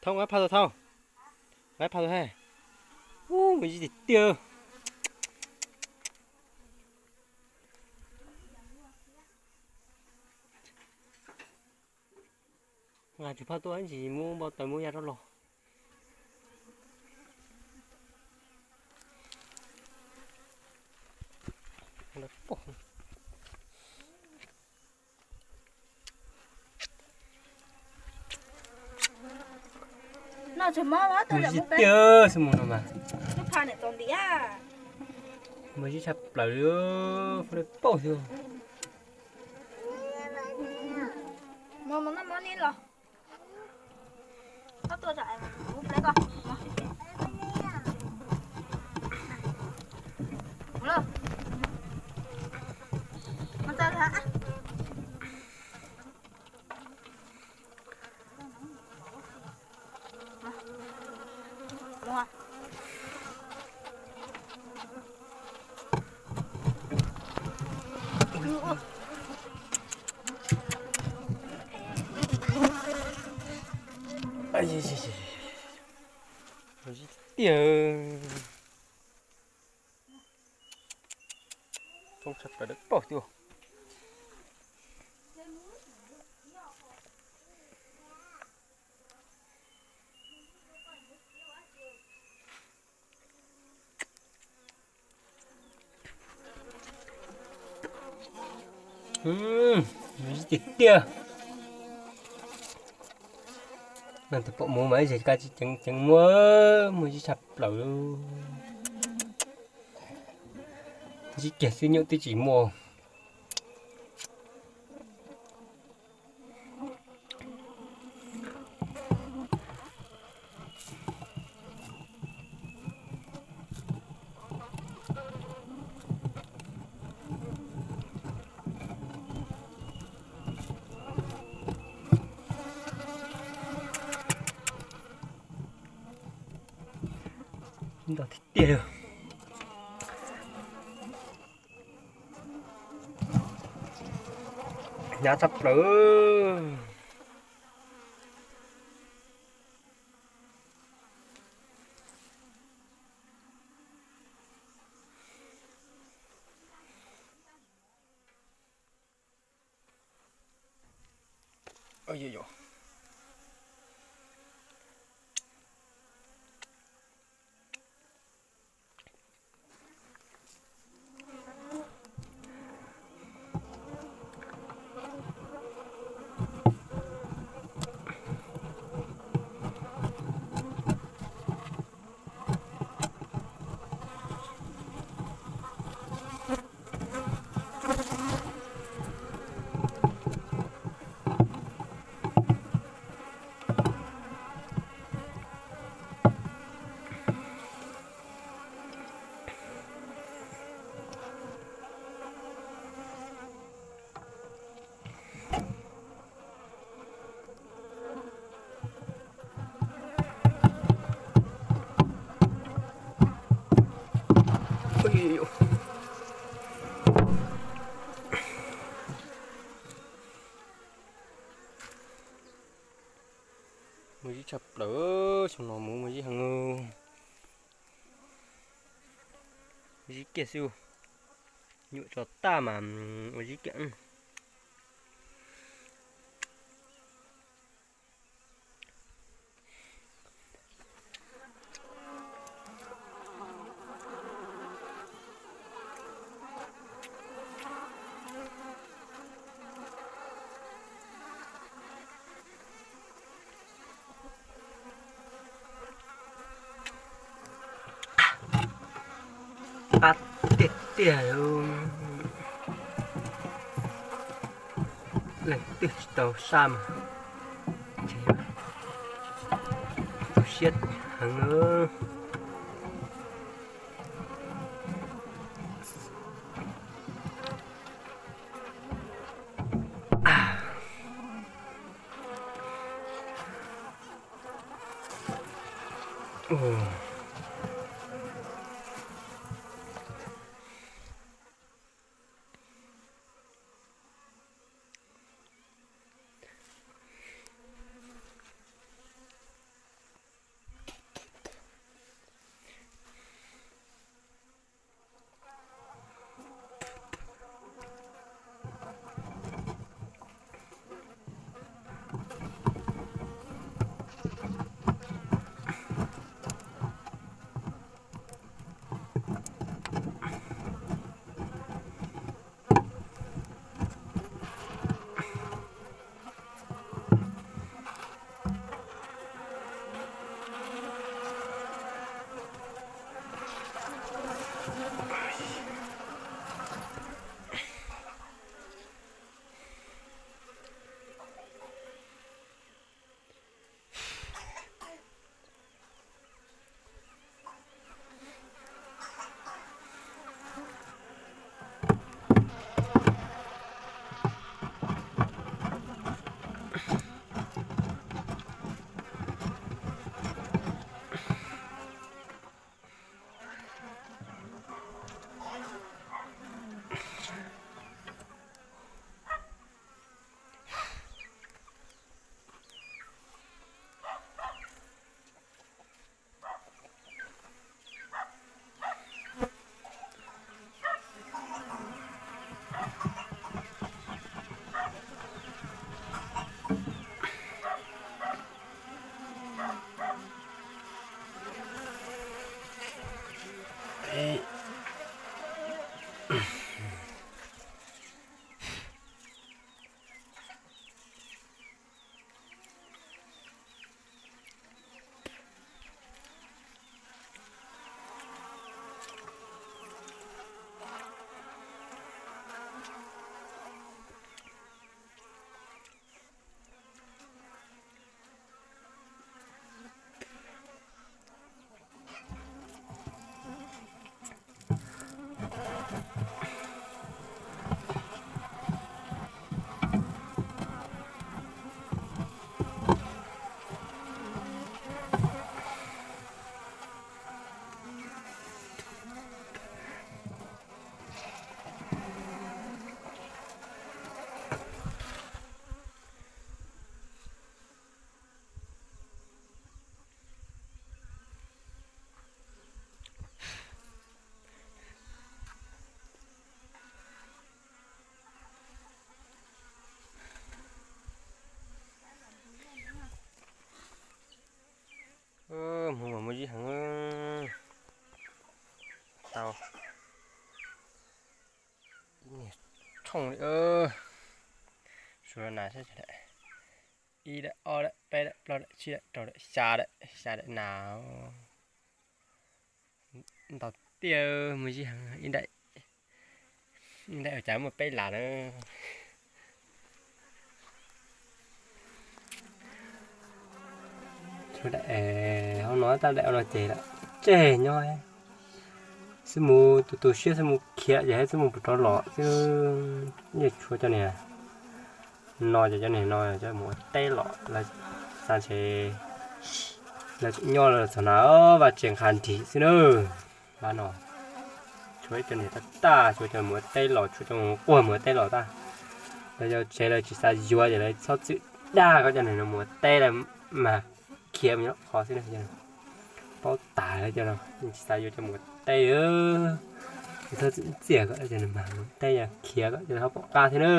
Thauj nqa phaj tus, Thauj nqa phaj tus hais. Ub, mus zib tiag tiag. Nqa tus phaj tuaj ntsis muab npau taws muab ya rov los. Mus zib tiag xwb mus no mas. Mus zib tshaj plaws li, fuj dawb paug xwb. Tiag. Thoob tshaj plaws dawb paug tiag. Tiag tiag. Neeg twg pom mus mas ib zig kab tsis ceev ceev muab, muaj zib tshaj plaws li. Zib kiag xwb nyuam twb tsis muaj. Ntau tiag tiag li. Hnyav tshaj plaws. Muaj zib tshaj plaws, xyoo no mus muaj zib heev. Zib kiag xwb, nyuam tso tag mas ua zib kiag. Qab tiag tiag. Leej twg tsis tau saj mas tu siab heev. Niag tshooj li, suav nas saib sawv daws, ib daim, ob daim, peb daim, plaub daim, tsib daim, rau daim, xya daim, xya daim nas. Ntau tiag, muaj zib heev. Ib daim, ib daim ua cas muaj peb las na. Tshuav daim hauv no, tab daim no ces lawm tseg nyob xwb, mus tus tus siab xwb mus khiav ces xwb mus pus rov los xwb. Yeej tshuav cov niag no ces cov niag no cov mus ua teb los lawm, xav ntshe lawv tseem nyob los txog na, vaj tsev nqha nrig xwb na. Vaj no tshuav ib cov niag tag tag, tshuav cov mus ua teb los, tshuav cov quag mus ua teb los tag. Lawv yau tsev lawv tsis xav yuav ces lawv txhob txwm dag koj cov niag no mus ua teb lawm mas khiav mus nyob qhov xwb na. Paub tas cov no yeej tsis xav yuav cov mus ua teb, txhob txwm ntxias koj cov no mas mus teb yog khiav koj cov no ho pom qab thiab na.